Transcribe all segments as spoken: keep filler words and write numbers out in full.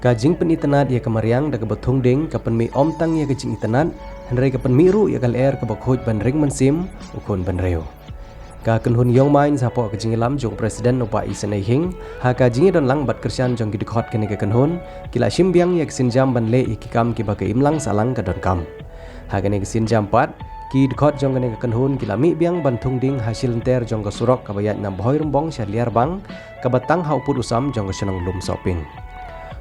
Ka jingpynitynnad ïa ka mariang da kaba thung ding ka pynmih ym tang ïa ka jingitynnad, hynrei ka pynmih ruh ïa ka lyer kaba khuid ban ring mynsiem u khun bynriew. Ka kynhun Young Minds hapoh ka jingïalam jong u President u Bah Isynei Hing, ha ka jingïadon lang bad kyrshan jong ki dkhot kane ka kynhun, ki la shim biang ïa ka sienjam ban leh ïa ki kam kiba ka imlang sahlang ka donkam. Ha kane ka sienjam pat, ki dkhot jong kane ka kynhun ki la mih biang ban thung ding ha shilynter jong ka surok kaba ïaid na Bhoirymbong sha Liarbang, kaba tang ha u pud u sam jong ka shnong Lumsohping.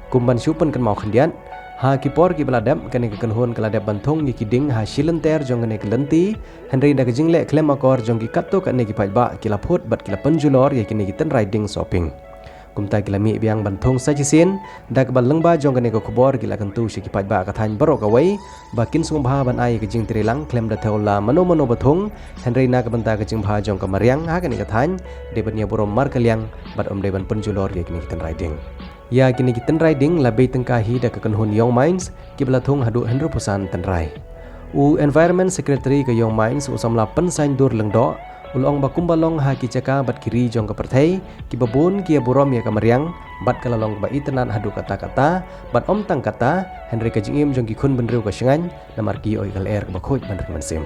Kum ban shu pynkynmaw khyndiat, ha ki por kiba la dep, kane ka kynhun ka la dep ban thung ïa ki ding ha shilynter jong kane ka lynti, hynrei da ka jingleh khlem akor jong ki katto katne ki paidbah ki la phut bad ki la pynjulor ïa kine ki tynrai ding sohping. Kumta ki la mih biang ban thung sa shisien, da kaba lyngba jong kane ka khubor ki la kyntu sha ki paidbah ka thaiñ baroh kawei, ba kin sngewbha ban ai ka jingtreilang khlem da thew la mano mano ba thung, hynrei na ka bynta ka jingbha jong ka mariang ha kane ka thaiñ, dei ban ïa burom markylliang, bad ym dei ban pynjulor ïa kine ki tynrai ding. Ïa kine ki tynrai ding la bei tyngka hi da ka kynhun Young Minds, kiba la thung haduh hynriewphew san tynrai. U Environment Secretary ka Young Minds u samla Pynsaiñdur Lyngdoh, u la ong ba kumba long ha ki jaka bad ki ri jong ka pyrthei, kiba bun ki ïa burom ïa ka mariang, bad ka la long kaba itynnad haduh katta katta, bad ym tang katta, hynrei ka jingim jong ki khun bynriew ka shngaiñ, namar ki ïoh ïa ka lyer kaba khuid ban ring mynsiem.